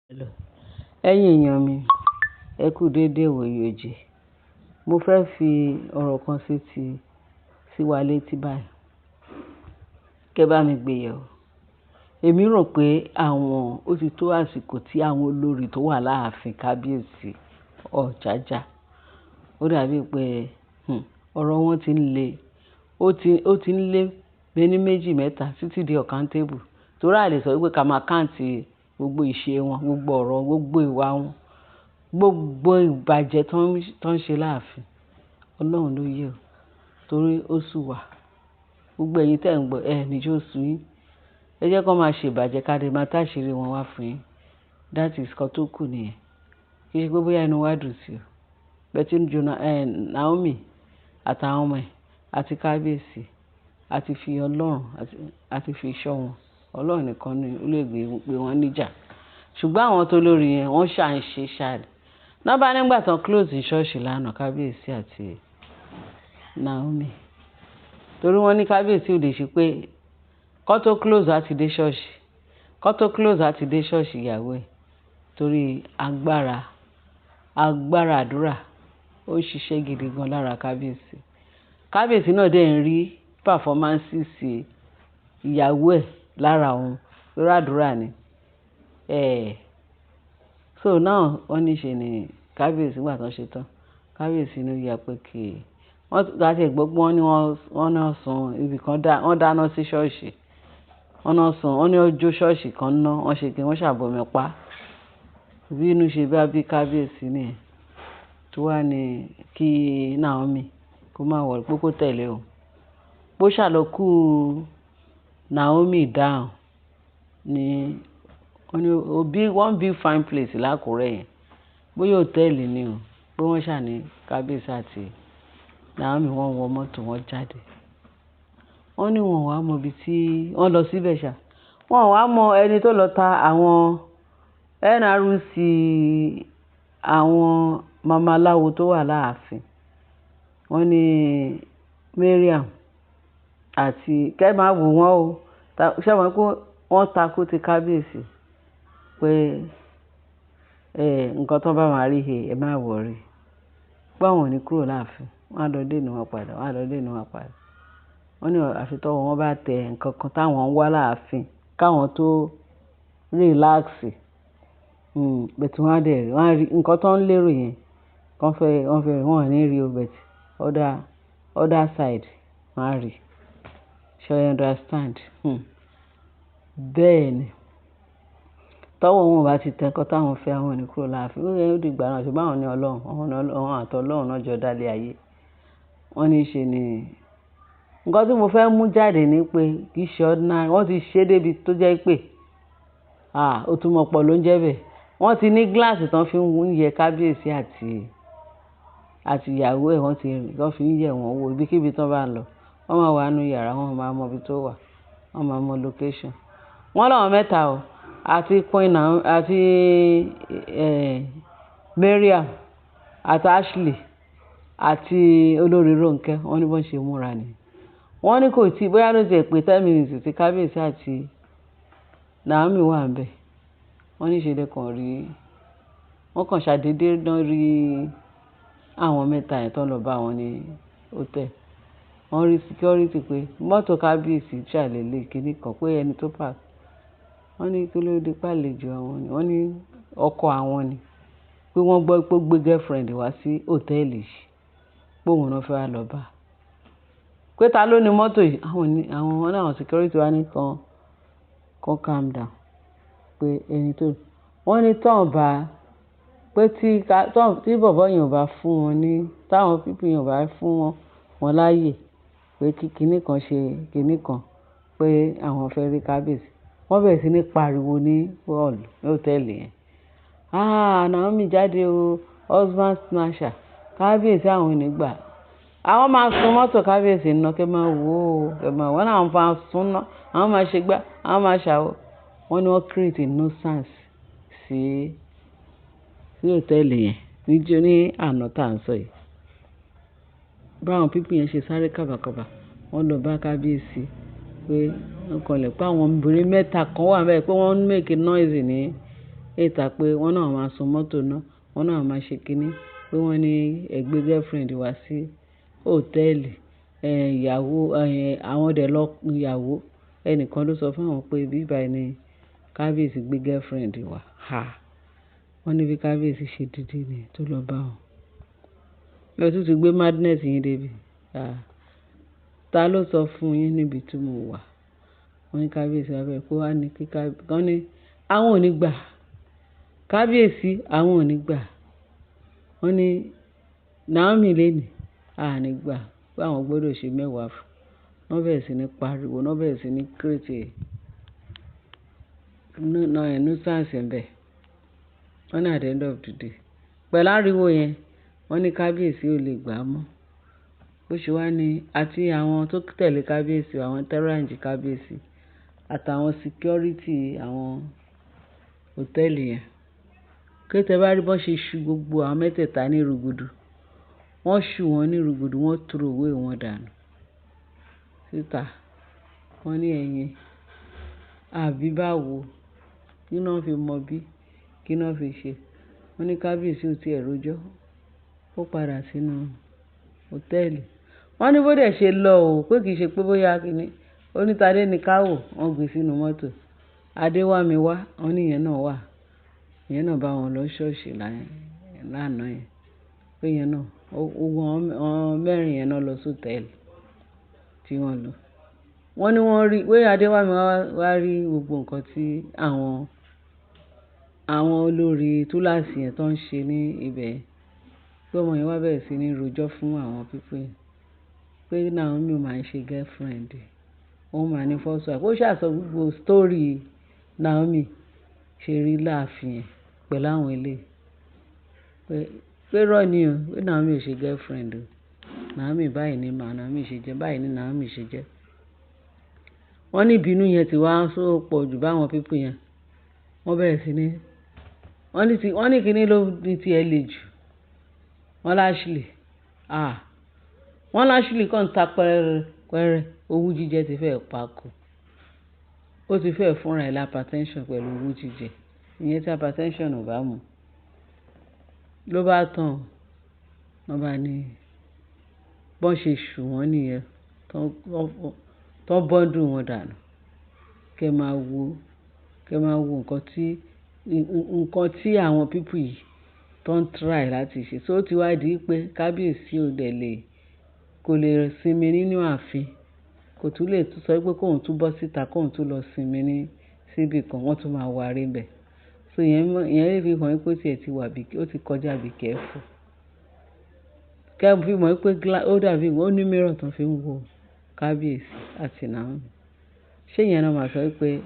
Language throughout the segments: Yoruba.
Ẹ̀yin èèyàn mi, ẹ kú déédé ìwòyí oje. Mo fẹ́ fi ọ̀rọ̀ kan sí wa létí báyìí. Kẹ́ bá mi gbé yẹ̀ wò. Èmi rò pé àwọn ó ti tó àsìkò tí àwọn olórí tó wà láàfin kábíyèsí Ọ̀jájá. Ó dàbí pé, ọ̀rọ̀ wọn ti ń le, ó ti ń lé méní méjì mẹ́ta títí di uncountable. Torí a lè sọ wípé ká máa count gbogbo ìṣe wọn, gbogbo ọ̀rọ̀, gbogbo ìwà wọn, gbogbo ìbàjẹ́ tó ń ṣe láàfin. Ọlọ́run ló yẹ o. Torí ó sú wa. Gbogbo ẹ̀yin tí ẹ̀ ń gbọ́, ẹ ní jó sú yín. Ẹ jẹ́ kí wọ́n máa ṣe ìbàjẹ́ ká dé máa táṣìírí wọn wá fún yín. That is nǹkan tó kù nìyẹn. Kì í ṣe pé bóyá inú wa dùn sí o. But Naomi àtàwọn ọmọ ẹ̀ àti kábíyèsí àti fi Ọlọ́run àti fi ṣọ́ wọn. Ọlọ́run nìkan ni ó lè gbé wọn níjà. Ṣùgbọ́n àwọn tó lórí yẹn wọ́n ṣà ń ṣe ṣáà ni. Ná bá nígbà tán close ṣọ́ọ̀ṣì lánàá kábíyèsí àti Naomi. Torí wọ́n ní kábíyèsí ò lè ṣe pé kó tó close á ti dé ṣọ́ọ̀ṣì. Kó tó close á ti dé ṣọ́ọ̀ṣì ìyàwó ẹ̀. Torí agbára, agbára àdúrà ó ń ṣiṣẹ́ gidi gan lára kábíyèsí. Kábíyèsí náà dẹ̀ ń rí performances ìyàwó ẹ̀ lára òun. Torí àdúrà ni. So now wọ́n ní ṣe ni kábíyèsí nígbà tó ṣe tán. Kábíyèsí ní ó yẹ pé kí wọ́n láti gbọ́ pé wọ́n ní wọ́n náà sun ibi kan dá, wọ́n dáná sí ṣọ́ọ̀ṣì. Wọ́n náà sun, wọ́n ní ó jó ṣọ́ọ̀ṣì kan ná, wọ́n ṣe kí wọ́n ṣàbọ̀mí pa. Bí inú ṣe bá bí kábíyèsí nìyẹn. Tó wà ní kí Naomi kó má worry pé kó tẹ̀lé òun. Bó ṣà lọ cool Naomi down ní wọ́n ní ó bí one big fine place l'Ákúrẹ́ yẹn. Bóyá hòtẹ́ẹ̀lì ni o. Pé wọ́n ṣà ní kábíyèsí àti Naomi wọ́n wọ mọ́tò wọ́n jáde. Wọ́n ní wọ́n wá mọ ibi tí wọ́n lọ síbẹ̀ ṣá. Wọ́n wá mọ ẹni tó lọ ta àwọn NRC àwọn mamaláwo tó wà láàfin. Wọ́n ní Mariam àti kẹ́ máa wò wọ́n o. Ṣé ẹ mọ̀ pé wọ́n takú ti kábíyèsí pé, nǹkan tó bá máa rí he, ẹ má worry. Pé àwọn ò ní kúrò láàfin. Wọ́n á lọ dé inú wọn padà, wọ́n á lọ dé inú wọn padà. Wọ́n ní àfi tọ́wọ́ wọn bá tẹ nǹkan kan táwọn ń wá láàfin káwọn tó relax. But wọ́n á dẹ̀ rí, wọ́n á rí nǹkan tó ń lérò yẹn. Wọ́n fẹ́, wọ́n fẹ́, wọ́n ò ní rí o but other side wọ́n á rí. Ṣé you understand? Bẹ́ẹ̀ ni. Tọ́wọ́ wọn ò bá ti tẹ nǹkan táwọn fẹ́, àwọn ò ní kúrò láàfin. Ó yẹ ó di ìgbà náà ṣùgbọ́n àwọn ní Ọlọ́run, àwọn ní Ọlọ́run àti Ọlọ́run náà jọ dá lé ayé. Wọ́n ní ṣe ni. Nǹkan tí mo fẹ́ mú jáde ni pé kì í ṣe ordinary. Wọ́n ti ṣe débi tó jẹ́ pé, òtúmọ̀pọ̀ ló ń jẹ́ bẹ́ẹ̀. Wọ́n ti ní glass tán fi ń yẹ kábíyèsí àti ìyàwó ẹ̀ wọ́n ti, wọ́n fi ń yẹ wọ́n wò ibikíbi tí wọ́n bá ń lọ. Wọ́n máa wà nínú yàrá, wọ́n máa mọ ibi tó wà, wọ́n máa mọ location. Wọ́n láwọn mẹ́ta o, àti Queen Naomi àti, Mariam àti Ashley àti olórí Ronke. Wọ́n ní bó ṣe múra ni. Wọ́n ní kò tí, bóyá ló ti ẹ̀ pé 10 minutes tí kábíyèsí àti Naomi wà níbẹ̀. Wọ́n ní ṣe lè kàn rí, wọ́n kàn ṣàdédé náà rí àwọn mẹ́ta yẹn tó ń lọ bá wọn ní hotel. Wọ́n rí security pé mọ́tò kábíyèsí ṣàlélẹ̀ kíní kan pé ẹni tó park. Wọ́n ní kí ló dé pàlejò àwọn ni. Wọ́n ní ọkọ àwọn ni. Pé wọ́n gbọ́ pé ó gbé girlfriend wá sí hòtẹ́ẹ̀lì yìí. Pé òun náà fẹ́ wá lọ bá. Pé ta ló ní mọ́tò yìí? Àwọn ní, àwọn, wọ́n ní àwọn security wá ní kan, kan calm down. Pé ẹni tó, wọ́n ní tán bá, pé tí ká, tán, tí bọ̀bọ́ yẹn ò bá fún wọn ní, táwọn people yẹn ò bá fún wọn, wọn láàyè pé kí kíní kan ṣe kíní kan, pé àwọn fẹ́ rí kábíyèsí. Wọ́n bẹ̀rẹ̀ sí ní pariwo ní hall ní hòtẹ́ẹ̀lì yẹn. "Ah, Naomi jáde o, husband snatcher." Kábíyèsí àwọn ò ní gbà. Àwọn máa sun mọ́tò kábíyèsí ná kí ẹ máa wò ó, kí ẹ máa wò ó. Wọ́n ní àwọn máa sun ná, àwọn máa ṣe gbá, àwọn máa ṣàwọ̀. Wọ́n ní wọ́n create a nuisance sí hòtẹ́ẹ̀lì yẹn ní àná tá ń sọ yìí. Bí àwọn people yẹn ṣe sáré kàbàkàbà, wọ́n lọ bá kábíyèsí pé wọ́n kanlẹ̀ pé àwọn obìnrin mẹ́ta kan wà níbẹ̀ pé wọ́n ń make noise ní Ìta pé wọ́n náà máa sun mọ́tò náà, wọ́n náà máa ṣe kíní, pé wọ́n ní ẹ gbé girlfriend wá sí hòtẹ́ẹ̀lì. Ìyàwó, àwọn dẹ̀ lọ ìyàwó. Ẹnìkan ló sọ fún àwọn pé bí báyìí ni kábíyèsí gbé girlfriend wá. Ha! Wọ́n ní bí kábíyèsí ṣe dìde ni tó lọ bá wọn. Ẹ tún ti gbé madness yín débi. Ah! Ta ló sọ fún yín níbi tí mo wà? Wọ́n ní kábíyèsí wá bẹ́ẹ̀ pé wá ní kí kábíyèsí, wọ́n ní àwọn ò ní gbà. Kábíyèsí àwọn ò ní gbà. Wọ́n ní Naomi léèní, a ní gbà pé àwọn gbọdọ̀ ṣe mẹ́wàá fún. Wọ́n bẹ̀rẹ̀ sí ní pariwo, wọ́n bẹ̀rẹ̀ sí ní create nuisance ńbẹ. Wọ́n ní at the end of the day, pẹ̀lú ariwo yẹn, wọ́n ní kábíyèsí ò lè gbà á mọ́. Bó ṣe wá ní àti àwọn tó tẹ̀lé kábíyèsí, àwọn entourage kábíyèsí àtàwọn security àwọn hòtẹ́ẹ̀lì yẹn. Kí tẹ bá rí bó ṣe ṣú gbogbo àwọn mẹ́tẹ̀ẹ̀ta ní rúgudu. Wọ́n ṣú wọn ní rúgudu, wọ́n throw away wọn dànù síta. Wọ́n ní ẹ̀yin, àbí báwo? Kí ni wọ́n fi mọ bí? Kí ni wọ́n fi ṣe? Wọ́n ní kábíyèsí ò tí ì rojọ́. Ó padà sínú hòtẹ́ẹ̀lì. Wọ́n ní bó dẹ̀ ṣe lọ ò, pé kì í ṣe pé bóyá kíni. Ó ní Tadé ní ká wò, wọ́n gbé sínú mọ́tò. Adé wá mi wá, wọ́n ní ìyẹn náà wà. Ìyẹn náà bá wọn lọ ṣọ́ọ̀ṣì lánàá yẹn. Pé ìyẹn náà, gbogbo àwọn mẹ́rin yẹn náà lọ sí hòtẹ́ẹ̀lì tí wọ́n lọ. Wọ́n ní wọ́n rí, pé Adé wá mi wá rí gbogbo nǹkan tí àwọn olórí túláàsì yẹn tó ń ṣe ní ibẹ̀. Pé ọmọ yẹn wá bẹ̀rẹ̀ sí ní rojọ́ fún àwọn people yẹn. Pé Naomi máa ń ṣe girlfriend. Òun máa ní first wife. Ó ṣà sọ gbogbo story Naomi ṣe rí láàfin yẹn pẹ̀lú àwọn eléyìí. Pé irọ́ ni o, pé Naomi ò ṣe girlfriend o. Naomi báyìí ni mà Naomi ṣe jẹ́, báyìí ni Naomi ṣe jẹ́. Wọ́n ní ìbínú yẹn ti wá so pọ̀ jù bá àwọn people yẹn. Wọ́n bẹ̀rẹ̀ sí ní, wọ́n ní kíní ló ní tí ẹ le jù. Wọ́n l'Ashley. Ah! Wọ́n l'Ashley kàn ta pẹ́rẹ́ pẹ́rẹ́, owú jíjẹ ti fẹ́ pa kú. Ó ti fẹ́ fúnra ẹ̀ hypertension pẹ̀lú owú jíjẹ. Ìyẹn tí hypertension ò bá mú. Ló bá tán, wọ́n bá ní bó ṣe ṣù wọ́n nìyẹn, tó bọ́ńdù wọn dànù. Kẹ máa wo, kẹ máa wo nǹkan tí àwọn people yìí tó ń try láti ṣe. So ó ti wá di pé kábíyèsí ò dẹ̀ lè, kò lè sinmi nínú ààfin. Kò tún lè tún sọ pé kóun tún bọ́ síta, kóun tún lọ sinmi ní síbí kan, wọ́n tún máa wá rí bẹ̀. So ìyẹn fi hàn pé ó ti ẹ̀ ti wà bí, ó ti kọjá be careful. Kẹ́ fi mọ̀ pé ó dàbí ó ní mirror tó fi ń wo kábíyèsí àti Naomi. Ṣé ìyẹn náà máa sọ pé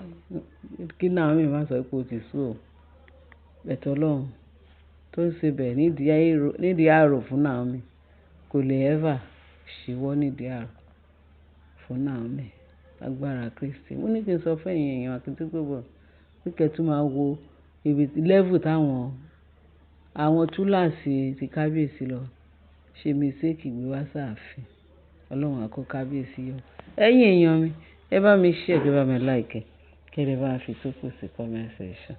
kí Naomi má sọ pé ó ti sú òun. But Ọlọ́run tó ń ṣe bẹ̀ nídìí àrò fún Naomi kò lè ever ṣíwọ́ nídìí àrò fún Naomi. Agbára Kristi. Mo ní kí n sọ fún ẹ̀yin èèyàn àkìtì pé pé kí ẹ tún máa wo ibi level táwọn, àwọn túláàsì tí kábíyèsí lọ ṣe mistake gbé wá sáàfin. Ọlọ́run á kó kábíyèsí yọ. Ẹ̀yin èèyàn mi, ẹ bá mi share, kí ẹ bá mi like, kí ẹ bá fi tókù sí comment section,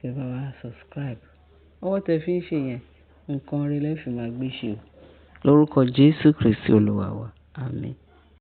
kí ẹ bá wa subscribe. Ọwọ́ tẹ fi ń ṣe yẹn, nǹkan rere lẹ fi máa gbé ṣe o. Lórúkọ Jésù Kristi Olúwa wa. Àmín.